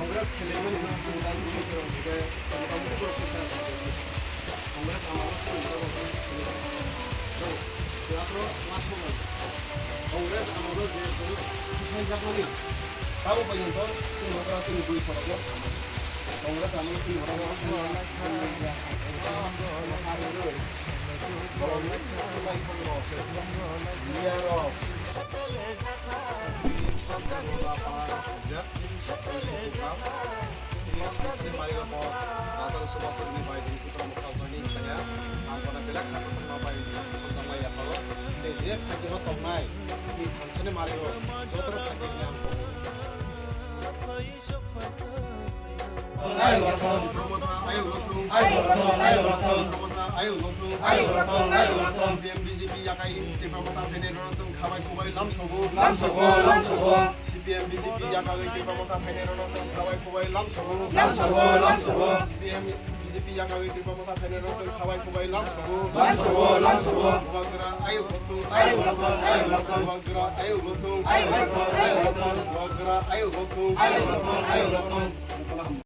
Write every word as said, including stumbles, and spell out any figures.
Congress khelaimani hwnwi chwng tei Congress amalo chwng Congress amalo je chwng thangjakmani tabo bai jwnto chwng hokra chwng bui sorokno Congress amalo chwng hokra C P M B J P yakai Tipra Motha phainai rwno chwng khabai kubai lamsogo. Lamsogo, lamsogo. C P M B J P yakai Tipra Motha phainai rwno chwng khabai kubai lamsogo. Lamsogo, lamsogo. C P M B J P yakai Tipra Motha phainai rwno chwng khabai kubai lamsogo. Lamsogo, lamsogo. Bubagra ayuk lotung. Ayuk lotung, ayuk lotung. Bubagra ayuk lotung. Ayuk lotung, ayuk lotung. Bubagra ayuk lotung. Ayuk lotung, ayuk lotung.